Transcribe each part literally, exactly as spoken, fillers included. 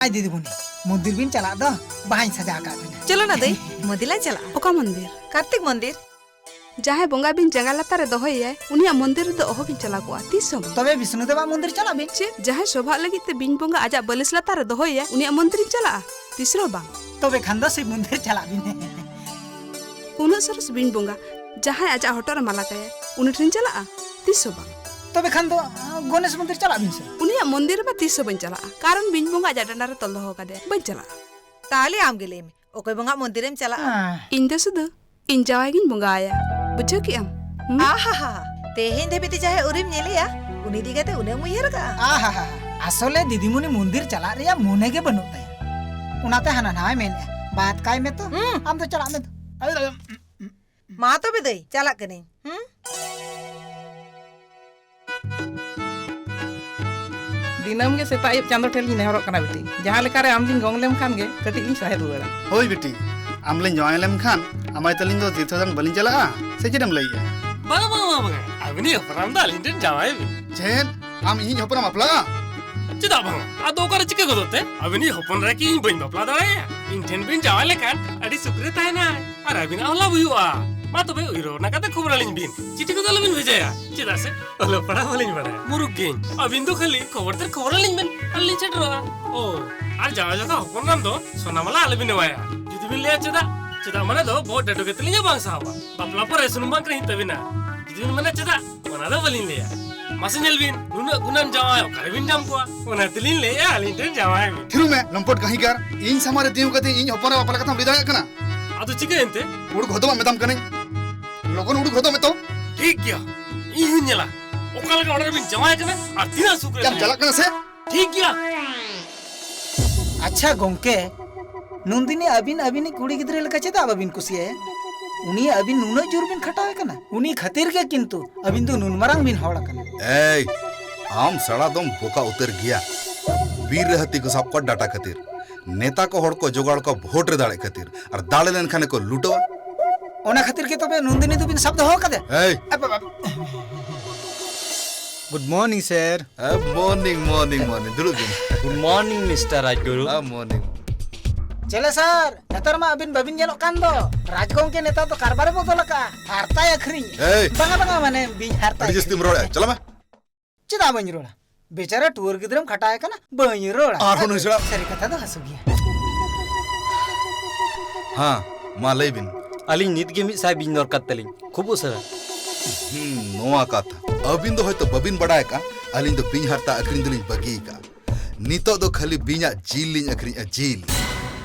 ᱟᱭ ᱫᱤᱫᱤᱢᱩᱱᱤ, ᱢᱚᱱᱫᱤᱨ ᱵᱤᱱ ᱪᱟᱞᱟᱜ ᱫᱚ, ᱵᱟᱦᱟᱧ ᱥᱟᱡᱟᱣ ᱟᱠᱟᱫ ᱵᱤᱱᱟ᱾ ᱪᱚᱞᱚ ᱱᱟ ᱫᱟᱹᱭ, ᱢᱚᱱᱫᱤᱨ ᱞᱟᱝ ᱪᱟᱞᱟᱜᱼᱟ᱾ ᱚᱠᱟ ᱢᱚᱱᱫᱤᱨ? ᱠᱟᱨᱛᱤᱠ ᱢᱚᱱᱫᱤᱨ᱾ ᱡᱟᱦᱟᱸᱭ ᱵᱚᱸᱜᱟ ᱵᱤᱧ ᱡᱟᱸᱜᱟ ᱞᱟᱛᱟᱨ ᱨᱮ ᱫᱚᱦᱚᱭᱮᱭᱟᱭ, ᱩᱱᱤᱭᱟᱜ ᱢᱚᱱᱫᱤᱨ ᱨᱮᱫᱚ ᱚᱦᱚ ᱵᱤᱱ ᱪᱟᱞᱟᱣ ᱠᱚᱜᱼᱟ, ᱛᱤᱥ ᱦᱚᱸ ᱵᱟᱝ᱾ ᱛᱚᱵᱮ ᱵᱤᱥᱱᱩ ᱫᱮᱵᱟᱜ ᱢᱚᱱᱫᱤᱨ ᱪᱟᱞᱟᱜ ᱵᱤᱱ᱾ ᱪᱮᱫ? ᱡᱟᱦᱟᱸᱭ ᱥᱚᱵᱷᱟᱜ ᱞᱟᱹᱜᱤᱫ ᱛᱮ ᱵᱤᱧ ᱵᱚᱸᱜᱟ ᱟᱡᱟᱜ ᱵᱟᱹᱞᱤᱥ ᱞᱟᱛᱟᱨ ᱨᱮ ᱫᱚᱦᱚᱭᱮᱭᱟᱭ, ᱩᱱᱤᱭᱟᱜ ᱢᱚᱱᱫᱤᱨᱤᱧ ᱪᱟᱞᱟᱜᱼᱟ? ᱛᱤᱥ ᱨᱮᱦᱚᱸ ᱵᱟᱝ᱾ ᱛᱚᱵᱮ ᱠᱷᱟᱱ ᱫᱚ ᱥᱤᱵ ᱢᱚᱱᱫᱤᱨ ᱪᱟᱞᱟᱜ ᱵᱤᱱ᱾ ᱩᱱᱟᱹᱜ ᱥᱚᱨᱚᱥ ᱵᱤᱧ ᱵᱚᱸᱜᱟ, ᱡᱟᱦᱟᱸᱭ ᱟᱡᱟᱜ ᱦᱚᱴᱚᱜ ᱨᱮ ᱢᱟᱞᱟ ᱠᱟᱭᱟᱭ, ᱩᱱᱤ ᱴᱷᱮᱱ ᱪᱟᱞᱟᱜᱼᱟ? ᱛᱤᱥ ᱦᱚᱸ ᱵᱟᱝ᱾ ᱛᱚᱵᱮ ᱠᱷᱟᱱ ᱫᱚ, ᱟᱸ, ᱜᱚᱱᱮᱥ ᱢᱚᱱᱫᱤᱨ ᱪᱟᱞᱟᱜ ᱵᱤᱱ ᱥᱮ᱾ ᱩᱱᱤᱭᱟᱜ ᱢᱚᱱᱫᱤᱨ ᱨᱮᱢᱟ ᱛᱤᱥ ᱦᱚᱸ ᱵᱟᱹᱧ ᱪᱟᱞᱟᱜᱼᱟ, ᱠᱟᱨᱚᱱ ᱵᱤᱧ ᱵᱚᱸᱜᱟ ᱟᱡᱟᱜ ᱰᱟᱸᱰᱟ ᱨᱮ ᱛᱚᱞ ᱫᱚᱦᱚ ᱠᱟᱫᱮᱭᱟ, ᱵᱟᱹᱧ ᱪᱟᱞᱟᱜᱼᱟ᱾ ᱛᱟᱦᱞᱮ ᱟᱢ ᱜᱮ ᱞᱟᱹᱭ ᱢᱮ, ᱚᱠᱚᱭ ᱵᱚᱸᱜᱟᱜ ᱢᱚᱱᱫᱤᱨᱮᱢ ᱪᱟᱞᱟᱜᱼᱟ? ᱟᱸ᱾ ᱤᱧ ᱫᱚ ᱥᱩᱫᱷᱩ ᱤᱧ ᱡᱟᱶᱟᱭ ᱜᱤᱧ ᱵᱚᱸᱜᱟ ᱟᱭᱟ, ᱵᱩᱡᱷᱟᱹᱣ ᱠᱮᱜ ᱟᱢ? ᱦᱩᱸ? ᱟᱦᱟᱦᱟ, ᱛᱮᱦᱮᱧ ᱫᱷᱟᱹᱵᱤᱡ ᱛᱮ ᱡᱟᱦᱟᱸᱭ ᱟᱹᱣᱨᱤᱢ ᱧᱮᱞᱮᱭᱟ, ᱩᱱᱤ ᱤᱫᱤ ᱠᱟᱛᱮ ᱩᱱᱟᱹᱜ ᱮᱢ ᱩᱭᱦᱟᱹᱨ ᱠᱟᱜᱼᱟ? ᱟᱦᱟᱦᱟ, ᱟᱥᱚᱞᱮ ᱫᱤᱫᱤᱢᱩᱱᱤ ᱢᱚᱱᱫᱤᱨ ᱪᱟᱞᱟᱜ ᱨᱮᱭᱟᱜ ᱢᱚᱱᱮ ᱜᱮ ᱵᱟᱹᱱᱩᱜ ᱛᱟᱭᱟ, ᱚᱱᱟᱛᱮ ᱦᱟᱱᱟ ᱱᱟᱣᱟᱭ ᱢᱮᱱᱮᱜᱼᱟ᱾ ᱵᱟᱫ ᱠᱟᱭ ᱢᱮ ᱛᱚ, ᱦᱩᱸ᱾ ᱟᱢ ᱫᱚ ᱪᱟᱞᱟᱜ ᱢᱮ ᱛᱚ᱾ ᱢᱟ ᱛᱚᱵᱮ ᱫᱟᱹᱭ, ᱪᱟᱞᱟᱜ ᱠᱟᱹᱱᱟᱹᱧ᱾ ᱦᱩᱸ? ᱫᱤᱱᱟᱹᱢ ᱜᱮ ᱥᱮᱛᱟᱜ ᱟᱹᱭᱩᱵ ᱪᱟᱸᱫᱚ ᱴᱷᱮᱱ ᱞᱤᱧ ᱱᱮᱦᱚᱨᱚᱜ ᱠᱟᱱᱟ ᱵᱤᱴᱤ, ᱡᱟᱦᱟᱸ ᱞᱮᱠᱟᱨᱮ ᱟᱢ ᱞᱤᱧ ᱜᱚᱝ ᱞᱮᱢ ᱠᱷᱟᱱ ᱜᱮ ᱠᱟᱹᱴᱤᱡ ᱞᱤᱧ ᱥᱟᱦᱮᱫ ᱨᱩᱣᱟᱹᱲᱟ᱾ ᱦᱳᱭ ᱵᱤᱴᱤ, ᱟᱢ ᱞᱤᱧ ᱡᱟᱶᱟᱭ ᱞᱮᱢ ᱠᱷᱟᱱ ᱟᱢᱟᱭ ᱛᱟᱹᱞᱤᱧ ᱫᱚ ᱛᱤᱨᱛᱷᱚ ᱫᱟᱬᱟᱱ ᱵᱟᱹᱞᱤᱧ ᱪᱟᱞᱟᱜᱼᱟ, ᱥᱮ ᱪᱮᱫ ᱮᱢ ᱞᱟᱹᱭᱮᱜᱼᱟ? ᱵᱟᱝᱟ, ᱵᱟᱝᱟ, ᱵᱟᱝᱟ, ᱵᱟᱝᱟ, ᱟᱹᱵᱤᱱᱤᱡ ᱦᱚᱯᱚᱱ ᱦᱟᱲᱟᱢ ᱫᱚ ᱟᱹᱞᱤᱧ ᱴᱷᱮᱱ ᱡᱟᱶᱟᱭ ᱵᱤᱱ᱾ ᱪᱮᱫ? ᱟᱢ ᱤᱧᱤᱡ ᱦᱚᱯᱚᱱᱮᱢ ᱵᱟᱯᱞᱟᱜᱼᱟ? ᱪᱮᱫᱟᱜ ᱵᱟᱝᱟ? ᱟᱫᱚ ᱚᱠᱟᱨᱮ ᱪᱤᱠᱟᱹ ᱜᱚᱫᱚᱜ ᱛᱮ? ᱟᱹᱵᱤᱱᱤᱡ ᱦᱚᱯᱚᱱ ᱨᱮ ᱠᱤ ᱤᱧ ᱵᱟᱹᱧ ᱵᱟᱯᱞᱟ ᱫᱟᱲᱮᱭᱟᱭᱟ? ᱤᱧ ᱴᱷᱮᱱ ᱵᱤᱱ ᱡᱟᱶᱟᱭ ᱞᱮᱠᱷᱟᱱ ᱟᱹᱰᱤ ᱥᱩᱠ ᱨᱮ ᱛᱟᱦᱮᱱᱟᱭ᱾ ᱟᱨ ᱟᱹᱵᱤᱱᱟᱜ ᱦᱚᱸ ᱞᱟᱵᱷ ᱦᱩᱭᱩᱜᱼᱟ᱾ ᱢᱟ ᱛᱚᱵᱮ ᱩᱭᱦᱟᱹᱨ ᱵᱷᱟᱵᱽᱱᱟ ᱠᱟᱛᱮ ᱠᱷᱚᱵᱚᱨ ᱟᱹᱞᱤᱧ ᱵᱤᱱ᱾ ᱪᱤᱴᱷᱤ ᱠᱚᱫᱚ ᱟᱞᱚᱵᱤᱱ ᱵᱷᱮᱡᱟᱭᱟ, ᱪᱮᱫᱟᱜ ᱥᱮ ᱚᱞᱚᱜ ᱯᱟᱲᱦᱟᱣ ᱵᱟᱹᱞᱤᱧ ᱵᱟᱲᱟᱭᱟ᱾ ᱢᱩᱨᱩᱠ ᱜᱤᱧ᱾ ᱟᱹᱵᱤᱱ ᱫᱚ ᱠᱷᱟᱹᱞᱤ ᱠᱷᱚᱵᱚᱨ ᱛᱮᱫ ᱠᱷᱚᱵᱚᱨ ᱟᱹᱞᱤᱧ ᱵᱤᱱ, ᱟᱨ ᱞᱤᱧ ᱥᱮᱴᱮᱨᱚᱜᱼᱟ᱾ ᱳ, ᱟᱨ ᱡᱟᱶᱟᱭ ᱡᱚᱠᱷᱟ ᱦᱚᱯᱚᱱ ᱨᱟᱢ ᱫᱚ ᱥᱚᱱᱟ ᱢᱟᱞᱟ ᱟᱞᱚᱵᱤᱱ ᱮᱢᱟᱭᱟ᱾ ᱡᱩᱫᱤ ᱵᱤᱱ ᱞᱟᱹᱭᱟ ᱪᱮᱫᱟᱜ, ᱪᱮᱫᱟᱜ ᱢᱟᱱᱮ ᱫᱚ ᱵᱚᱦᱚᱜ ᱰᱟᱹᱰᱩ ᱠᱟᱛᱮ ᱞᱤᱧ ᱵᱟᱝ ᱥᱟᱦᱟᱣᱟ᱾ ᱵᱟᱯᱞᱟ ᱯᱚᱨᱮ ᱥᱩᱱᱩᱢ ᱵᱟᱝ ᱠᱤᱨᱤᱧ ᱦᱩᱭᱩᱜ ᱛᱟᱹᱵᱤᱱᱟ᱾ ᱡᱩᱫᱤ ᱵᱤᱱ ᱢᱮᱱᱟ ᱪᱮᱫᱟᱜ, ᱚᱱᱟ ᱫᱚ ᱵᱟᱹᱞᱤᱧ ᱞᱟᱹᱭᱟ᱾ ᱢᱟᱥᱮ ᱧᱮᱞ ᱵᱤᱱ, ᱱᱩᱱᱟᱹᱜ ᱜᱩᱱᱟᱱ ᱡᱟᱶᱟᱭ ᱚᱠᱟᱨᱮᱵᱤᱱ ᱧᱟᱢ ᱠᱚᱣᱟ? ᱚᱱᱟ ᱛᱮᱞᱤᱧ ᱞᱟᱹᱭᱮᱫᱼᱟ, ᱟᱹᱞᱤᱧ ᱴᱷᱮᱱ ᱡᱟᱶᱟᱭ ᱵᱤᱱ᱾ ᱛᱷᱤᱨᱩ ᱢᱮ, ᱞᱚᱢᱯᱚᱴ ᱠᱟᱹᱦᱤᱸᱠᱟᱨ᱾ ᱤᱧ ᱥᱟᱢᱟᱝ ᱨᱮ ᱛᱤᱸᱜᱩ ᱠᱟᱛᱮ ᱤᱧ ᱦᱚᱯᱚᱱ ᱮᱨᱟ ᱵᱟᱯᱞᱟ ᱠᱟᱛᱷᱟᱢ ᱞᱟᱹᱭ ᱫᱟᱲᱮᱭᱟᱜ ᱠᱟᱱᱟ? ᱟᱫᱚ ᱪᱤᱠᱟᱹᱭᱮᱱ ᱛᱮ? ᱩᱰᱩᱠ ᱦᱚᱫᱚᱜ ᱢᱮ ᱢᱮᱛᱟᱢ ᱠᱟᱹᱱᱟᱹᱧ᱾ ᱞᱚᱜᱚᱱ ᱩᱰᱩᱠ ᱦᱚᱫᱚᱜ ᱢᱮ ᱛᱚ᱾ ᱴᱷᱤᱠ ᱜᱮᱭᱟ, ᱤᱧ ᱦᱚᱸᱧ ᱧᱮᱞᱟ ᱚᱠᱟ ᱞᱮᱠᱟ ᱚᱲᱟᱜ ᱨᱮᱵᱤᱱ ᱡᱟᱶᱟᱭ ᱠᱟᱱᱟ ᱟᱨ ᱛᱤᱱᱟᱹᱜ ᱥᱩᱠ ᱨᱮ ᱭᱟᱢ ᱛᱟᱦᱮᱸ᱾ ᱪᱟᱞᱟᱜ ᱠᱟᱱᱟ ᱥᱮ? ᱴᱷᱤᱠ ᱜᱮᱭᱟ᱾ ᱟᱪᱪᱷᱟ ᱜᱚᱝᱠᱮ, ᱱᱚᱱᱫᱤᱱᱤ ᱟᱹᱵᱤᱱ ᱟᱹᱵᱤᱱᱤᱡ ᱠᱩᱲᱤ ᱜᱤᱫᱽᱨᱟᱹ ᱞᱮᱠᱟ ᱪᱮᱫᱟᱜ ᱵᱟᱹᱵᱤᱱ ᱠᱩᱥᱤᱭᱟᱭᱟ? ᱩᱱᱤ ᱟᱹᱵᱤᱱ ᱱᱩᱱᱟᱹᱜ ᱡᱳᱨ ᱵᱤᱱ ᱠᱷᱟᱴᱟᱣᱮ ᱠᱟᱱᱟ, ᱩᱱᱤ ᱠᱷᱟᱹᱛᱤᱨ ᱜᱮ ᱠᱤᱱᱛᱩ ᱟᱹᱵᱤᱱ ᱫᱚ ᱱᱩᱱ ᱢᱟᱨᱟᱝ ᱵᱤᱱ ᱦᱚᱲ ᱟᱠᱟᱱᱟ᱾ ᱮᱭ, ᱟᱢ ᱥᱟᱲᱟ ᱫᱚᱢ ᱵᱚᱠᱟ ᱩᱛᱟᱹᱨ ᱜᱮᱭᱟ᱾ ᱵᱤᱨ ᱨᱮ ᱦᱟᱹᱛᱤ ᱠᱚ ᱥᱟᱵ ᱠᱚᱣᱟ ᱰᱟᱴᱟ ᱠᱷᱟᱹᱛᱤᱨ, ᱱᱮᱛᱟ ᱠᱚ ᱦᱚᱲ ᱠᱚ ᱡᱚᱜᱟᱲ ᱠᱚᱣᱟ ᱵᱷᱳᱴ ᱨᱮ ᱫᱟᱲᱮ ᱠᱷᱟᱹᱛᱤᱨ, ᱟᱨ ᱫᱟᱲᱮ ᱞᱮᱱᱠᱷᱟᱱ ᱜᱮᱠᱚ ᱞᱩᱴᱟᱹᱣᱟ᱾ ᱚᱱᱟ ᱠᱷᱟᱹᱛᱤᱨ ᱜᱮ ᱛᱚᱵᱮ ᱱᱚᱱᱫᱤᱱᱤ ᱫᱚᱵᱤᱱ ᱥᱟᱵ ᱫᱚᱦᱚ ᱟᱠᱟᱫᱮ? ᱮᱭ! ᱟᱵ-, ᱟᱵ-, Good morning, sir. ᱦᱮᱸ, morning, morning, morning. ᱫᱩᱲᱩᱵ ᱵᱤᱱ. Good morning, Mister ᱨᱟᱡᱽᱜᱩᱨᱩ. ᱦᱮᱸ, morning. ᱪᱮᱞᱮ ᱥᱟᱨ, ᱱᱮᱛᱟᱨ ᱢᱟ ᱟᱹᱵᱤᱱ ᱵᱟᱹᱵᱤᱱ ᱧᱮᱞᱚᱜ ᱠᱟᱱ ᱫᱚ᱾ ᱨᱟᱡᱽ ᱜᱚᱝᱠᱮ ᱱᱮᱛᱟᱨ ᱫᱚ ᱠᱟᱨᱵᱟᱨᱮ ᱵᱚᱫᱚᱞ ᱟᱠᱟᱜᱼᱟ᱾ ᱦᱟᱨᱛᱟᱭ ᱟᱹᱠᱷᱨᱤᱧ᱾ ᱮᱭ! ᱵᱟᱝᱟ, ᱵᱟᱝᱟ, ᱢᱟᱱᱮ ᱵᱤᱧ ᱦᱟᱨᱛᱟᱭ ᱟᱹᱰᱤ ᱡᱟᱹᱥᱛᱤᱢ ᱨᱚᱲᱮᱫᱼᱟ᱾ ᱪᱟᱞᱟᱜ ᱢᱮ. ᱪᱮᱫᱟᱜ ᱵᱟᱹᱧ ᱨᱚᱲᱟ? ᱵᱮᱪᱟᱨᱟ ᱴᱩᱣᱟᱹᱨ ᱜᱤᱫᱽᱨᱟᱹᱢ ᱠᱷᱟᱴᱟᱣ ᱮ ᱠᱟᱱᱟ, ᱵᱟᱹᱧ ᱨᱚᱲᱟ᱾ ᱟᱨᱦᱚᱸ ᱱᱩᱭ ᱥᱟᱞᱟᱜ. ᱥᱟᱹᱨᱤ ᱠᱟᱛᱷᱟ ᱫᱚ ᱦᱟᱹᱥᱩ ᱜᱮᱭᱟ᱾ ᱦᱮᱸ, ᱢᱟ ᱞᱟᱹᱭ ᱵᱤᱱ. ᱟᱹᱞᱤᱧ ᱱᱤᱛ ᱜᱮ ᱢᱤᱫ ᱥᱟᱭ ᱵᱤᱧ ᱫᱚᱨᱠᱟᱨ ᱛᱟᱹᱞᱤᱧ, ᱠᱷᱩᱵ ᱩᱥᱟᱹᱨᱟ. ᱦᱩᱸ, ᱱᱚᱣᱟ ᱠᱟᱛᱷᱟ. ᱟᱹᱵᱤᱱ ᱫᱚ ᱦᱚᱭᱛᱚ ᱵᱟᱹᱵᱤᱱ ᱵᱟᱰᱟᱭ ᱟᱠᱟᱫᱼᱟ, ᱟᱹᱞᱤᱧ ᱫᱚ ᱵᱤᱧ ᱦᱟᱨᱛᱟ ᱟᱹᱠᱷᱨᱤᱧ ᱫᱚᱞᱤᱧ ᱵᱟᱹᱜᱤ ᱟᱠᱟᱫᱼᱟ. ᱱᱤᱛᱚᱜ ᱫᱚ ᱠᱷᱟᱹᱞᱤ ᱵᱤᱧᱟᱜ ᱡᱤᱞ ᱞᱤᱧ ᱟᱹᱠᱷᱨᱤᱧᱟ, ᱡᱤᱞ.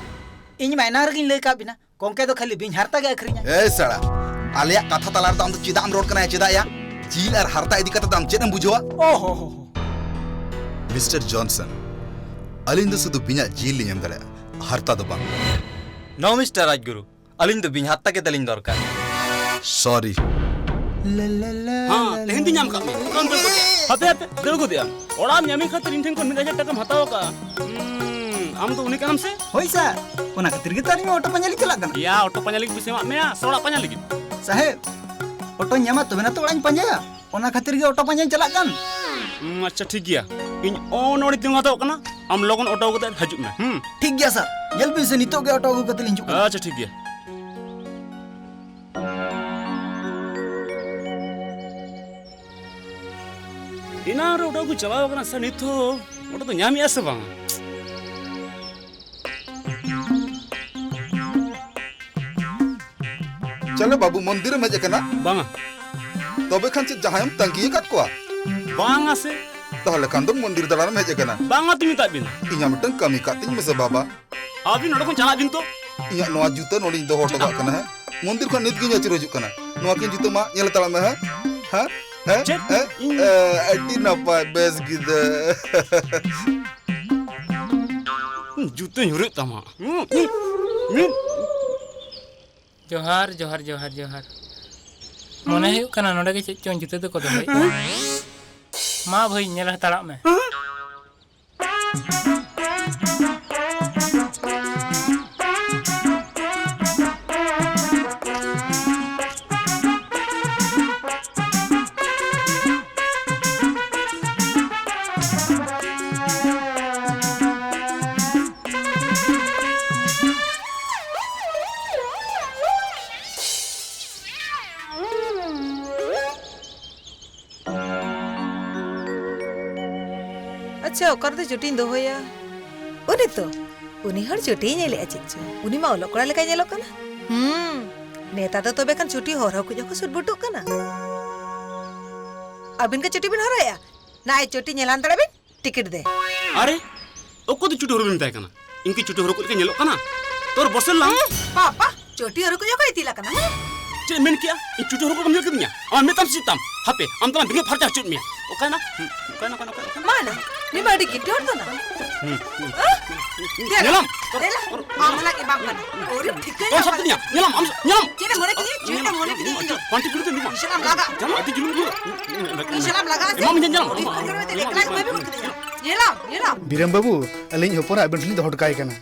ᱤᱧ ᱢᱟ ᱮᱱᱟᱝ ᱨᱮᱜᱤᱧ ᱞᱟᱹᱭ ᱟᱠᱟᱫ ᱵᱤᱱᱟ, ᱜᱚᱝᱠᱮ ᱫᱚ ᱠᱷᱟᱹᱞᱤ ᱵᱤᱧ ᱦᱟᱨᱛᱟ ᱜᱮ ᱟᱹᱠᱷᱨᱤᱧᱟ᱾ ᱮ ᱥᱟᱲᱟ, ᱟᱞᱮᱭᱟᱜ ᱠᱟᱛᱷᱟ ᱛᱟᱞᱟ ᱨᱮᱫᱚ ᱟᱢ ᱫᱚ ᱪᱮᱫᱟᱜ ᱮᱢ ᱨᱚᱲ ᱠᱟᱱᱟ ᱭᱟ? ᱪᱮᱫᱟᱜ ᱭᱟ? ᱡᱤᱞ ᱟᱨ ᱦᱟᱨᱛᱟ ᱤᱫᱤ ᱠᱟᱛᱮ ᱫᱚ ᱟᱢ ᱪᱮᱫ ᱮᱢ ᱵᱩᱡᱷᱟᱹᱣᱟ? ᱳ ᱦᱳ ᱦᱳ ᱦᱳ. ᱢᱤᱥᱴᱟᱨ ᱡᱚᱱᱥᱚᱱ, ᱟᱹᱞᱤᱧ ᱫᱚ ᱥᱩᱫᱷᱩ ᱵᱤᱧᱟᱜ ᱡᱤᱞ ᱞᱤᱧ ᱮᱢ ᱫᱟᱲᱮᱭᱟᱜᱼᱟ, ᱦᱟᱨᱛᱟ ᱫᱚ ᱵᱟᱝ. No, ᱢᱤᱥᱴᱟᱨ ᱨᱟᱡᱽᱜᱩᱨᱩ, ᱟᱹᱞᱤᱧ ᱫᱚ ᱵᱤᱧ ᱦᱟᱨᱛᱟ ᱜᱮ ᱛᱟᱹᱞᱤᱧ ᱫᱚᱨᱠᱟᱨ. ᱥᱚᱨᱤ. ᱦᱮᱸ, ᱛᱮᱦᱮᱧ ᱫᱚᱧ ᱧᱟᱢ ᱠᱟᱜ ᱢᱮᱭᱟ. ᱚᱠᱟᱢ ᱫᱟᱹᱲ ᱜᱚᱫ ᱠᱮᱫᱟ? ᱦᱟᱯᱮ, ᱦᱟᱯᱮ, ᱫᱟᱹᱲ ᱜᱚᱫᱮᱜ ᱟᱢ? ᱚᱲᱟᱜ ᱮᱢ ᱧᱟᱢᱤᱧ ᱠᱷᱟᱹᱛᱤᱨ ᱤᱧ ᱴᱷᱮᱱ ᱠᱷᱚᱱ ᱢᱤᱫ ᱦᱟᱡᱟᱨ ᱴᱟᱠᱟᱢ ᱦᱟᱛᱟᱣ ᱟᱠᱟᱫᱼᱟ. ᱦᱩᱸ, ᱟᱢ ᱫᱚ ᱩᱱᱤ ᱠᱟᱱᱟᱢ ᱥᱮ? ᱦᱳᱭ ᱥᱟᱨ, ᱚᱱᱟ ᱠᱷᱟᱹᱛᱤᱨ ᱜᱮᱛᱚ ᱟᱹᱞᱤᱧ ᱢᱟ ᱚᱴᱳ ᱯᱟᱸᱡᱟ ᱞᱤᱧ ᱪᱟᱞᱟᱜ ᱠᱟᱱᱟ. ᱭᱟ, ᱚᱴᱳ ᱯᱟᱸᱡᱟ ᱞᱟᱹᱜᱤᱫ ᱯᱚᱭᱥᱟ ᱮᱢᱟᱜ ᱢᱮᱭᱟ ᱥᱮ ᱚᱲᱟᱜ ᱯᱟᱸᱡᱟ ᱞᱟᱹᱜᱤᱫ? ᱥᱟᱦᱮᱵᱽ, ᱚᱴᱳᱧ ᱧᱟᱢᱟ ᱛᱚᱵᱮ ᱱᱟ ᱛᱚ ᱚᱲᱟᱜ ᱤᱧ ᱯᱟᱸᱡᱟᱭᱟ. ᱚᱱᱟ ᱠᱷᱟᱹᱛᱤᱨ ᱜᱮ ᱚᱴᱳ ᱯᱟᱸᱡᱟᱧ ᱪᱟᱞᱟᱜ ᱠᱟᱱ. ᱦᱩᱸ, ᱟᱪᱪᱷᱟ, ᱴᱷᱤᱠ ᱜᱮᱭᱟ. ᱤᱧ ᱚᱱ ᱚᱲᱤ ᱛᱤᱸᱜᱩ ᱦᱟᱛᱟᱣᱚᱜ ᱠᱟᱱᱟ, ᱟᱢ ᱞᱚᱜᱚᱱ ᱚᱴᱳ ᱟᱹᱜᱩ ᱠᱟᱛᱮ ᱦᱤᱡᱩᱜ ᱢᱮ. ᱦᱩᱸ. ᱴᱷᱤᱠ ᱜᱮᱭᱟ ᱥᱟᱨ, ᱧᱮᱞ ᱵᱤᱱ ᱥᱮ, ᱱᱤᱛᱚᱜ ᱜᱮ ᱚᱴᱳ ᱟᱹᱜᱩ ᱠᱟᱛᱮ ᱞᱤᱧ ᱦᱤᱡᱩᱜ ᱠᱟᱱᱟ. ᱟᱪᱪᱷᱟ, ᱴᱷᱤᱠ ᱜᱮᱭᱟ. ᱮᱱᱟᱝ ᱨᱮ ᱚᱴᱳ ᱟᱹᱜᱩ ᱪᱟᱞᱟᱣ ᱠᱟᱱᱟ ᱥᱮ, ᱱᱤᱛ ᱦᱚᱸ ᱚᱴᱳ ᱫᱚ ᱧᱟᱢᱮᱜᱼᱟ ᱥᱮ ᱵᱟᱝ? ᱪᱟᱞᱮ ᱵᱟᱹᱵᱩ, ᱢᱚᱱᱫᱤᱨᱮᱢ ᱦᱮᱡ ᱟᱠᱟᱱᱟ? ᱵᱟᱝᱟ᱾ ᱛᱚᱵᱮ ᱠᱷᱟᱱ ᱪᱮᱫ ᱡᱟᱦᱟᱸᱭᱮᱢ ᱛᱟᱺᱜᱤ ᱟᱠᱟᱫ ᱠᱚᱣᱟ? ᱵᱟᱝᱟ ᱥᱮ᱾ ᱛᱟᱦᱚᱞᱮ ᱠᱷᱟᱱ ᱫᱚ ᱢᱚᱱᱫᱤᱨ ᱫᱟᱬᱟᱱᱮᱢ ᱦᱮᱡ ᱟᱠᱟᱱᱟ? ᱵᱟᱝᱟ ᱛᱚᱧ ᱢᱮᱛᱟᱫ ᱵᱤᱱᱟ᱾ ᱤᱧᱟᱜ ᱢᱤᱫᱴᱟᱝ ᱠᱟᱹᱢᱤ ᱠᱟᱜ ᱛᱤᱧ ᱢᱮᱥᱮ ᱵᱟᱵᱟ᱾ ᱟᱹᱵᱤᱱ ᱱᱚᱰᱮ ᱠᱷᱚᱱ ᱪᱟᱞᱟᱜ ᱵᱤᱱ ᱛᱚ᱾ ᱤᱧᱟᱜ ᱱᱚᱣᱟ ᱡᱩᱛᱟᱹ ᱱᱚᱰᱮᱧ ᱫᱚᱦᱚ ᱦᱚᱴᱚ ᱠᱟᱜ ᱠᱟᱱᱟ, ᱦᱮᱸ? ᱢᱚᱱᱫᱤᱨ ᱠᱷᱚᱱ ᱱᱤᱛ ᱜᱤᱧ ᱟᱹᱪᱩᱨ ᱦᱤᱡᱩᱜ ᱠᱟᱱᱟ᱾ ᱱᱚᱣᱟ ᱠᱤᱱ ᱡᱩᱛᱟᱹ ᱢᱟ ᱧᱮᱞ ᱦᱟᱛᱟᱲᱟᱜ ᱢᱮ, ᱦᱮᱸ? ᱦᱮᱸ? ᱦᱮᱸ? ᱪᱮᱫ? ᱦᱮᱸ? ᱤᱧ ᱮ, ᱟᱹᱰᱤ ᱱᱟᱯᱟᱭ, ᱵᱮᱥ ᱜᱤᱫᱟᱹᱨ᱾ ᱡᱩᱛᱟᱹᱧ ᱦᱩᱨᱩᱡ ᱛᱟᱢᱟ᱾ ᱦᱩᱸ, ᱦᱩᱸ, ᱦᱩᱸ᱾ ᱡᱚᱦᱟᱨ, ᱡᱚᱦᱟᱨ, ᱡᱚᱦᱟᱨ, ᱡᱚᱦᱟᱨ᱾ ᱢᱚᱱᱮ ᱦᱩᱭᱩᱜ ᱠᱟᱱᱟ ᱱᱚᱰᱮ ᱜᱮ ᱪᱮᱫ ᱪᱚᱝ ᱡᱩᱛᱟᱹ ᱫᱚᱠᱚ ᱫᱚᱦᱚᱭᱮᱫᱼᱟ᱾ ᱢᱟ ᱵᱷᱟᱹᱭ, ᱧᱮᱞ ᱦᱟᱛᱟᱲᱟᱜ ᱢᱮ᱾ ᱚᱠᱟ ᱨᱮᱫᱚ ᱪᱩᱴᱤᱧ ᱫᱚᱦᱚᱭᱟ? ᱩᱱᱤ ᱛᱚ, ᱩᱱᱤ ᱦᱚᱲ ᱪᱩᱴᱤᱭ ᱧᱮᱞᱮᱜᱼᱟ ᱪᱮᱫ ᱪᱚ᱾ ᱩᱱᱤ ᱢᱟ ᱚᱞᱚᱜ ᱠᱚᱲᱟ ᱞᱮᱠᱟᱭ ᱧᱮᱞᱚᱜ ᱠᱟᱱᱟ᱾ ᱦᱩᱸ, ᱱᱮᱛᱟᱨ ᱫᱚ ᱛᱚᱵᱮ ᱠᱷᱟᱱ ᱪᱩᱴᱤ ᱦᱚᱨ ᱦᱚᱸ ᱠᱚ ᱥᱩᱴ ᱵᱩᱴᱩᱜ ᱠᱟᱱᱟ᱾ ᱟᱹᱵᱤᱱ ᱜᱮ ᱪᱩᱴᱤ ᱵᱤᱱ ᱦᱚᱨᱚᱜᱮᱜᱼᱟ? ᱱᱟ, ᱟᱡ ᱪᱩᱴᱤ ᱧᱮᱞ ᱦᱟᱛᱟᱲ ᱵᱤᱱ, ᱴᱤᱠᱤᱴ ᱫᱮ᱾ ᱟᱨᱮ, ᱚᱠᱚᱭ ᱫᱚ ᱪᱩᱴᱤ ᱦᱚᱨᱚᱜ ᱵᱤᱱ ᱢᱮᱛᱟᱭ ᱠᱟᱱᱟ? ᱤᱧ ᱠᱤ ᱪᱩᱴᱤ ᱦᱚᱨᱚᱜ ᱞᱮᱠᱟ ᱧᱮᱞᱚᱜ ᱠᱟᱱᱟ? ᱛᱚᱨ ᱵᱚᱥᱮ ᱞᱟᱝ᱾ ᱦᱮᱸ, ᱵᱟᱵᱟ, ᱪᱩᱴᱤ ᱦᱚᱨᱚᱜ ᱠᱚ ᱚᱠᱚᱭ ᱤᱫᱤ ᱞᱮ ᱠᱟᱱᱟ? ᱦᱮᱸ? ᱪᱮᱫ ᱮᱢ ᱢᱮᱱ ᱠᱮᱜᱼᱟ? ᱤᱧ ᱪᱩᱴᱤ ᱦᱚᱨᱚᱜ ᱠᱚ ᱵᱟᱢ ᱧᱮᱞ ᱠᱤᱫᱤᱧᱟ? ᱟᱢ ᱢᱮᱛᱟᱢ ᱪᱮᱫ ᱛᱟᱢ? ᱦᱟᱯᱮ, ᱟᱢ ᱫᱚᱞᱟᱝ ᱵᱮᱸᱜᱮᱫ ᱯᱷᱟᱨᱪᱟ ᱦᱚᱪᱚᱭᱮᱫ ᱢᱮᱭᱟ᱾ ᱚᱠᱟᱭᱮᱱᱟ? ᱦᱩᱸ, ᱚᱠᱟᱭᱮᱱᱟ, ᱚᱠᱟᱭᱮᱱᱟ, ᱚᱠᱟᱭᱮᱱᱟ? ᱢᱟ ᱱᱟ, ᱱᱩᱭ ᱢᱟ ᱟᱹᱰᱤ ᱜᱤᱱᱴᱤ ᱦᱚᱲ ᱫᱚ ᱱᱟ᱾ ᱦᱩᱸ, ᱦᱩᱸ, ᱦᱩᱸ, ᱦᱩᱸ᱾ ᱫᱮᱞᱟ, ᱧᱮᱞᱟᱢ? ᱫᱮᱞᱟ, ᱟᱢ ᱦᱚᱸ ᱞᱟᱹᱜᱤᱫ ᱵᱟᱝ ᱠᱟᱱᱟ᱾ ᱟᱹᱣᱨᱤᱢ ᱴᱷᱤᱠᱟᱹ ᱛᱚᱞ ᱧᱟᱢᱟ᱾ ᱥᱟᱵ ᱠᱤᱫᱤᱧᱟ᱾ ᱧᱮᱞᱟᱢ, ᱟᱢ, ᱧᱮᱞᱟᱢ᱾ ᱪᱮᱫ ᱮᱢ ᱢᱚᱱᱮ ᱠᱤᱫᱤᱧᱟ? ᱪᱮᱫ ᱮᱢ ᱢᱚᱱᱮ ᱠᱤᱫᱤᱧᱟ? ᱤᱧ ᱫᱚ᱾ ᱯᱟᱱᱴᱤ ᱠᱩᱲᱤ ᱫᱚ ᱱᱩᱭ ᱢᱟ᱾ ᱤᱧ ᱥᱟᱞᱟᱜ ᱮᱢ ᱞᱟᱜᱟᱜᱼᱟ᱾ ᱧᱮᱞᱟᱢ, ᱟᱹᱰᱤ ᱡᱩᱞᱩᱢ ᱜᱮ᱾ ᱤᱧ ᱥᱟᱞᱟᱜ ᱮᱢ ᱞᱟᱜᱟᱜᱼᱟ ᱥᱮ? ᱮᱢᱟᱢ ᱤᱧ ᱧᱮᱞᱟᱢ᱾ ᱟᱹᱰᱤ ᱯᱟᱹᱭᱞᱟᱹ ᱨᱮ ᱮᱠᱞᱟ ᱜᱮ ᱵᱟᱭ ᱵᱮᱵᱚᱦᱟᱨ ᱠᱤᱫᱤᱧᱟ᱾ ᱧᱮᱞᱟᱢ, ᱧᱮᱞᱟᱢ᱾ ᱵᱤᱨᱟᱢ ᱵᱟᱹᱵᱩ, ᱟᱹᱞᱤᱧ ᱦᱚᱯᱚᱱ ᱟᱵᱤᱱ ᱴᱷᱮᱱ ᱞᱤᱧ ᱫᱚᱦᱚ ᱦᱚᱴᱚ ᱠᱟᱭ ᱠᱟᱱᱟ᱾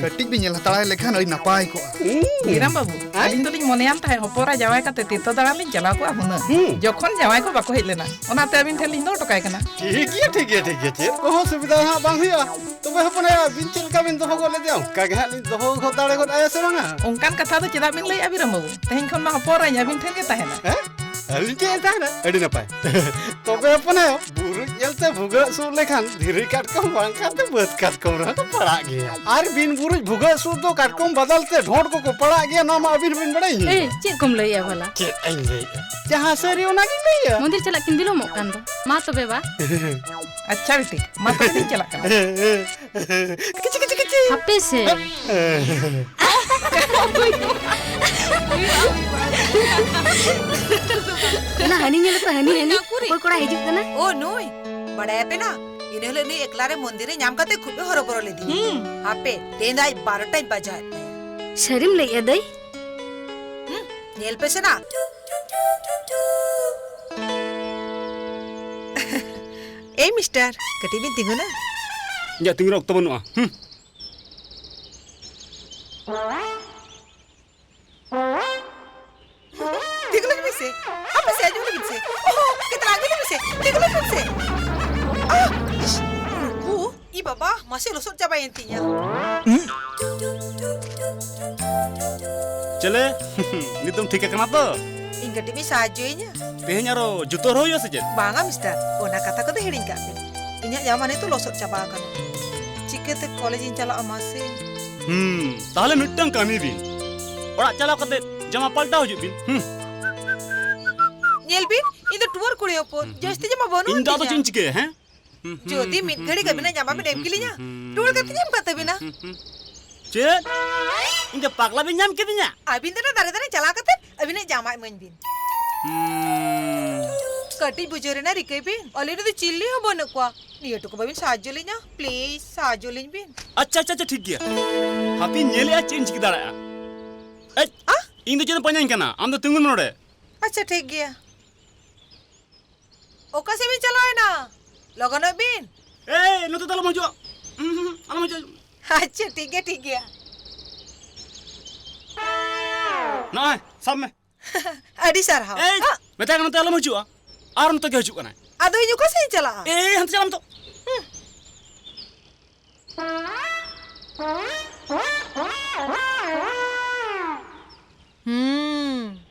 ᱠᱟᱹᱴᱤᱡ ᱵᱤᱱ ᱧᱮᱞ ᱦᱟᱛᱟᱲᱟᱭ ᱞᱮᱠᱷᱟᱱ ᱟᱹᱰᱤ ᱱᱟᱯᱟᱭ ᱠᱚᱜᱼᱟ᱾ ᱦᱩᱸ᱾ ᱵᱤᱨᱟᱢ ᱵᱟᱹᱵᱩ, ᱦᱮᱸ? ᱟᱹᱞᱤᱧ ᱫᱚᱞᱤᱧ ᱢᱚᱱᱮᱭᱟᱢ ᱛᱟᱦᱮᱸᱫ ᱦᱚᱯᱚᱱ ᱮᱨᱟ ᱡᱟᱶᱟᱭ ᱠᱟᱛᱮ ᱛᱤᱨᱛᱷᱚ ᱫᱟᱬᱟᱱ ᱞᱤᱧ ᱪᱟᱞᱟᱣ ᱠᱚᱜᱼᱟ ᱦᱩᱱᱟᱹᱝ᱾ ᱦᱩᱸ᱾ ᱡᱚᱠᱷᱚᱱ ᱡᱟᱶᱟᱭ ᱠᱚ ᱵᱟᱠᱚ ᱦᱮᱡ ᱞᱮᱱᱟ, ᱚᱱᱟᱛᱮ ᱟᱹᱵᱤᱱ ᱴᱷᱮᱱ ᱞᱤᱧ ᱫᱚᱦᱚ ᱦᱚᱴᱚ ᱠᱟᱭ ᱠᱟᱱᱟ᱾ ᱴᱷᱤᱠ ᱜᱮᱭᱟ, ᱴᱷᱤᱠ ᱜᱮᱭᱟ, ᱴᱷᱤᱠ ᱜᱮᱭᱟ᱾ ᱪᱮᱫ ᱠᱚᱦᱚᱸ ᱥᱩᱵᱤᱫᱷᱟ ᱦᱟᱸᱜ ᱵᱟᱝ ᱦᱩᱭᱩᱜᱼᱟ᱾ ᱛᱚᱵᱮ ᱦᱚᱯᱚᱱ ᱮᱨᱟ, ᱟᱹᱵᱤᱱ ᱪᱮᱫ ᱞᱮᱠᱟ ᱵᱤᱱ ᱫᱚᱦᱚ ᱜᱚᱫ ᱞᱮᱫᱮᱭᱟ, ᱚᱱᱠᱟ ᱜᱮ ᱦᱟᱸᱜ ᱞᱤᱧ ᱫᱚᱦᱚ ᱜᱚᱫ ᱫᱟᱲᱮ ᱜᱚᱫ ᱟᱭᱟ ᱥᱮ ᱵᱟᱝᱟ? ᱚᱱᱠᱟᱱ ᱠᱟᱛᱷᱟ ᱫᱚ ᱪᱮᱫᱟᱜ ᱵᱤᱱ ᱞᱟᱹᱭᱮᱫᱼᱟ ᱵᱤᱨᱟᱢ ᱵᱟᱹᱵᱩ? ᱛᱮᱦᱮᱧ ᱠᱷᱚᱱ ᱢᱟ ᱦᱚᱯᱚᱱ ᱮᱨᱟᱧ ᱟᱹᱵᱤᱱ ᱴᱷᱮᱱ ᱜᱮ ᱛᱟᱦᱮᱱᱟ᱾ ᱦᱮᱸ? ᱟᱹᱞᱤᱧ ᱴᱷᱮᱱ ᱛᱟᱦᱮᱱᱟ? ᱟᱹᱰᱤ ᱱᱟᱯᱟᱭ᱾ ᱛᱚᱵᱮ ᱦᱚᱯᱚᱱ ᱮᱨᱟ, ᱵᱩᱨᱩᱡ ᱧᱮᱞᱛᱮ ᱵᱷᱩᱜᱟᱹᱜ ᱥᱩᱨ ᱞᱮᱠᱷᱟᱱ ᱫᱷᱤᱨᱤ ᱠᱟᱴᱠᱚᱢ ᱵᱟᱝ ᱠᱟᱛᱮ ᱵᱟᱹᱫᱽ ᱠᱟᱴᱠᱚᱢ ᱨᱮᱦᱚᱸ ᱠᱚ ᱯᱟᱲᱟᱜ ᱜᱮᱭᱟ᱾ ᱟᱨ ᱵᱤᱱ ᱵᱩᱨᱩᱡ ᱵᱷᱩᱜᱟᱹᱜ ᱥᱩᱨ ᱫᱚ ᱠᱟᱴᱠᱚᱢ ᱵᱟᱫᱟᱞ ᱛᱮ ᱰᱷᱚᱸᱰ ᱠᱚᱠᱚ ᱯᱟᱲᱟᱜ ᱜᱮᱭᱟ, ᱱᱚᱣᱟ ᱢᱟ ᱟᱹᱵᱤᱱ ᱦᱚᱸᱵᱤᱱ ᱵᱟᱲᱟᱭ ᱜᱮᱭᱟ᱾ ᱮᱭ, ᱪᱮᱫ ᱠᱚᱢ ᱞᱟᱹᱭᱮᱜᱼᱟ ᱵᱷᱟᱞᱟ? ᱪᱮᱫ ᱤᱧ ᱞᱟᱹᱭᱮᱜᱼᱟ? ᱡᱟᱦᱟᱸ ᱥᱟᱹᱨᱤ ᱚᱱᱟ ᱜᱤᱧ ᱞᱟᱹᱭᱮᱜᱼᱟ᱾ ᱢᱚᱱᱫᱤᱨ ᱪᱟᱞᱟᱜ ᱠᱤᱱ ᱵᱤᱞᱚᱢᱚᱜ ᱠᱟᱱ ᱫᱚ᱾ ᱢᱟ ᱛᱚᱵᱮ ᱵᱟ᱾ ᱟᱪᱪᱷᱟ ᱵᱤᱴᱤ, ᱢᱟ ᱛᱚᱵᱮ ᱞᱤᱧ ᱪᱟᱞᱟᱜ ᱠᱟᱱᱟ᱾ ᱠᱤᱪᱤ, ᱠᱤᱪᱤ, ᱠᱤᱪᱤ᱾ ᱦᱟᱯᱮ ᱥᱮ᱾ ᱚᱱᱟ ᱦᱟᱹᱱᱤ ᱧᱮᱞ ᱯᱮ, ᱦᱟᱹᱱᱤ, ᱦᱟᱹᱱᱤ᱾ ᱚᱠᱚᱭ ᱠᱚᱲᱟ ᱦᱤᱡᱩᱜ ᱠᱟᱱᱟ? ᱳ ᱱᱩᱭ, ᱵᱟᱲᱟᱭᱟᱯᱮ ᱱᱟ, ᱤᱱᱟᱹ ᱦᱤᱞᱳᱜ ᱱᱩᱭ ᱮᱠᱞᱟ ᱨᱮ ᱢᱚᱱᱫᱤᱨ ᱨᱮ ᱧᱟᱢ ᱠᱟᱛᱮ ᱠᱷᱩᱵ ᱮ ᱦᱚᱨᱚᱵᱚᱨᱚ ᱞᱮᱫᱤᱧᱟ᱾ ᱦᱩᱸ᱾ ᱦᱟᱯᱮ, ᱛᱮᱦᱮᱧ ᱫᱚ ᱟᱡ ᱵᱟᱨᱚᱴᱟᱧ ᱵᱟᱡᱟᱣᱮᱫ ᱛᱟᱭᱟ᱾ ᱥᱟᱹᱨᱤᱢ ᱞᱟᱹᱭᱮᱜᱼᱟ ᱫᱟᱹᱭ? ᱦᱩᱸ, ᱧᱮᱞ ᱯᱮ ᱥᱮ ᱱᱟ᱾ ᱮᱭ ᱢᱤᱥᱴᱟᱨ, ᱠᱟᱹᱴᱤᱡ ᱵᱤᱱ ᱛᱤᱸᱜᱩᱱᱟ? ᱤᱧᱟᱹᱜ ᱛᱤᱸᱜᱩ ᱨᱮ ᱚᱠᱛᱚ ᱵᱟᱹᱱᱩᱜᱼᱟ᱾ ᱦᱩᱸ᱾ ᱛᱤᱸᱜᱩ ᱞᱟᱹᱜᱤᱫ ᱵᱤᱱ ᱥᱮ, ᱦᱟᱯᱮ ᱥᱮ, ᱟᱸᱡᱚᱢ ᱞᱟᱹᱜᱤᱫ ᱥᱮ᱾ ᱳᱦᱳ, ᱠᱟᱹᱴᱤᱡ ᱛᱟᱲᱟᱢ ᱤᱫᱤ ᱞᱟᱹᱜᱤᱫ ᱥᱮ, ᱛᱤᱸᱜᱩ ᱞᱟᱹᱜᱤᱫ ᱥᱮ᱾ ᱟᱦ, ᱤᱥ, ᱱᱩᱠᱩ, ᱤ ᱵᱟᱵᱟ, ᱢᱟᱥᱮ ᱞᱚᱥᱚᱫ ᱪᱟᱵᱟᱭᱮᱱ ᱛᱤᱧᱟ᱾ ᱪᱮᱞᱮ, ᱱᱤᱛ ᱫᱚᱢ ᱴᱷᱤᱠ ᱟᱠᱟᱱᱟ ᱛᱚ? ᱤᱧ ᱠᱟᱹᱴᱤᱡ ᱵᱤᱱ ᱥᱟᱦᱟᱡᱽᱡᱚᱭᱤᱧᱟ? ᱛᱮᱦᱮᱧ ᱟᱨᱚ ᱡᱩᱛᱟᱹ ᱦᱚᱨᱚᱜ ᱦᱩᱭᱩᱜᱼᱟ ᱥᱮ ᱪᱮᱫ? ᱵᱟᱝᱟ ᱢᱤᱥᱴᱟᱨ, ᱚᱱᱟ ᱠᱟᱛᱷᱟ ᱠᱚᱫᱚ ᱦᱤᱲᱤᱧ ᱠᱟᱜ ᱵᱤᱱ᱾ ᱤᱧᱟᱹᱜ ᱡᱟᱢᱟ ᱱᱤᱛᱚᱜ ᱞᱚᱥᱚᱫ ᱪᱟᱵᱟ ᱟᱠᱟᱱᱟ᱾ ᱪᱤᱠᱟᱹᱛᱮ ᱠᱚᱞᱮᱡᱽ ᱤᱧ ᱪᱟᱞᱟᱜᱼᱟ ᱢᱟᱥᱮ? ᱦᱩᱸ, ᱛᱟᱦᱞᱮ ᱢᱤᱫᱴᱟᱝ ᱠᱟᱹᱢᱤ ᱵᱤᱱ, ᱚᱲᱟᱜ ᱪᱟᱞᱟᱣ ᱠᱟᱛᱮ ᱡᱟᱢᱟ ᱯᱟᱞᱴᱟᱣ ᱦᱤᱡᱩᱜ ᱵᱤᱱ᱾ ᱦᱩᱸ᱾ ᱧᱮᱞ ᱵᱤᱱ, ᱤᱧ ᱫᱚ ᱴᱩᱣᱟᱹᱨ ᱠᱩᱲᱤ ᱦᱚᱯᱚᱱ, ᱡᱟᱹᱥᱛᱤ ᱡᱟᱢᱟ ᱵᱟᱹᱱᱩᱜ ᱤᱧ ᱫᱚ ᱟᱫᱚ ᱛᱤᱧᱟ᱾ ᱪᱮᱫ ᱤᱧ ᱪᱤᱠᱟᱹᱭᱟ, ᱦᱮᱸ? ᱡᱩᱫᱤ ᱢᱤᱫ ᱜᱷᱟᱹᱲᱤᱡ ᱟᱹᱵᱤᱱᱟᱜ ᱡᱟᱢᱟ ᱵᱤᱱ ᱮᱢ ᱠᱮᱞᱤᱧᱟ, ᱴᱩᱣᱟᱹᱨ ᱠᱟᱛᱮ ᱤᱧ ᱮᱢ ᱠᱟᱜ ᱛᱟᱹᱵᱤᱱᱟ᱾ ᱪᱮᱫ? ᱤᱧ ᱫᱚ ᱯᱟᱜᱽᱞᱟ ᱵᱤᱱ ᱧᱟᱢ ᱠᱤᱫᱤᱧᱟ? ᱟᱹᱵᱤᱱ ᱫᱚ ᱚᱱᱟ ᱫᱟᱨᱮ ᱫᱟᱨᱮ ᱪᱟᱞᱟᱣ ᱠᱟᱛᱮ ᱟᱹᱵᱤᱱᱟᱜ ᱡᱟᱢᱟ ᱮᱢᱟᱹᱧ ᱵᱤᱱ᱾ ᱦᱩᱸ᱾ ᱠᱟᱹᱴᱤᱡ ᱵᱩᱡᱷᱟᱹᱣ ᱨᱮᱱᱟᱜ ᱨᱤᱠᱟᱹᱭ ᱵᱤᱱ, ᱟᱞᱮ ᱨᱮᱫᱚ ᱪᱤᱞᱤ ᱦᱚᱸ ᱵᱟᱹᱱᱩᱜ ᱠᱚᱣᱟ᱾ ᱱᱤᱭᱟᱹ ᱴᱩᱠᱩ ᱵᱟᱵᱤᱱ ᱥᱟᱦᱟᱡᱽᱡᱚ ᱞᱤᱧᱟ? ᱯᱞᱤᱡ, ᱥᱟᱦᱟᱡᱽᱡᱚ ᱞᱤᱧ ᱵᱤᱱ᱾ ᱟᱪᱪᱷᱟ, ᱟᱪᱪᱷᱟ, ᱟᱪᱪᱷᱟ, ᱴᱷᱤᱠ ᱜᱮᱭᱟ᱾ ᱦᱟᱯᱮᱧ ᱧᱮᱞᱮᱜᱼᱟ ᱪᱮᱫ ᱤᱧ ᱪᱤᱠᱟᱹ ᱫᱟᱲᱮᱭᱟᱜᱼᱟ᱾ ᱮᱭ, ᱟ? ᱤᱧ ᱫᱚ ᱪᱮᱫ ᱮᱢ ᱯᱟᱸᱡᱟᱧ ᱠᱟᱱᱟ? ᱟᱢ ᱫᱚ ᱛᱤᱸᱜᱩᱱ ᱢᱮ ᱱᱚᱰᱮ᱾ ᱟᱪᱪᱷᱟ, ᱴᱷᱤᱠ ᱜᱮᱭᱟ᱾ ᱚᱠᱟ ᱥᱮᱫ ᱵᱤᱱ ᱪᱟᱞᱟᱣᱮᱱᱟ? ᱞᱚᱜᱚᱱᱚᱜ ᱵᱤᱱ᱾ ᱮᱭ, ᱱᱚᱛᱮ ᱫᱚ ᱟᱞᱚᱢ ᱦᱤᱡᱩᱜᱼᱟ᱾ ᱩᱸ, ᱦᱩᱸ, ᱦᱩᱸ, ᱟᱞᱚᱢ ᱦᱤᱡᱩᱜᱼᱟ᱾ ᱟᱪᱪᱷᱟ, ᱴᱷᱤᱠ ᱜᱮᱭᱟ, ᱴᱷᱤᱠ ᱜᱮᱭᱟ᱾ ᱱᱚᱜᱼᱚᱭ, ᱥᱟᱵ ᱢᱮ᱾ ᱟᱹᱰᱤ ᱥᱟᱨᱦᱟᱣ᱾ ᱮᱭ, ᱟ! ᱢᱮᱛᱟᱭ ᱠᱟᱱᱟ ᱱᱚᱛᱮ ᱟᱞᱚᱢ ᱦᱤᱡᱩᱜᱼᱟ᱾ ᱟᱨ ᱱᱚᱛᱮ ᱜᱮ ᱦᱤᱡᱩᱜ ᱠᱟᱱᱟᱭ᱾ ᱟᱫᱚ ᱤᱧ ᱚᱠᱟ ᱥᱮᱫ ᱤᱧ ᱪᱟᱞᱟᱜᱼᱟ? ᱮᱭ, ᱦᱟᱱᱛᱮ ᱪᱟᱞᱟᱜ ᱢᱮ ᱛᱚ᱾ ᱦᱩᱸ᱾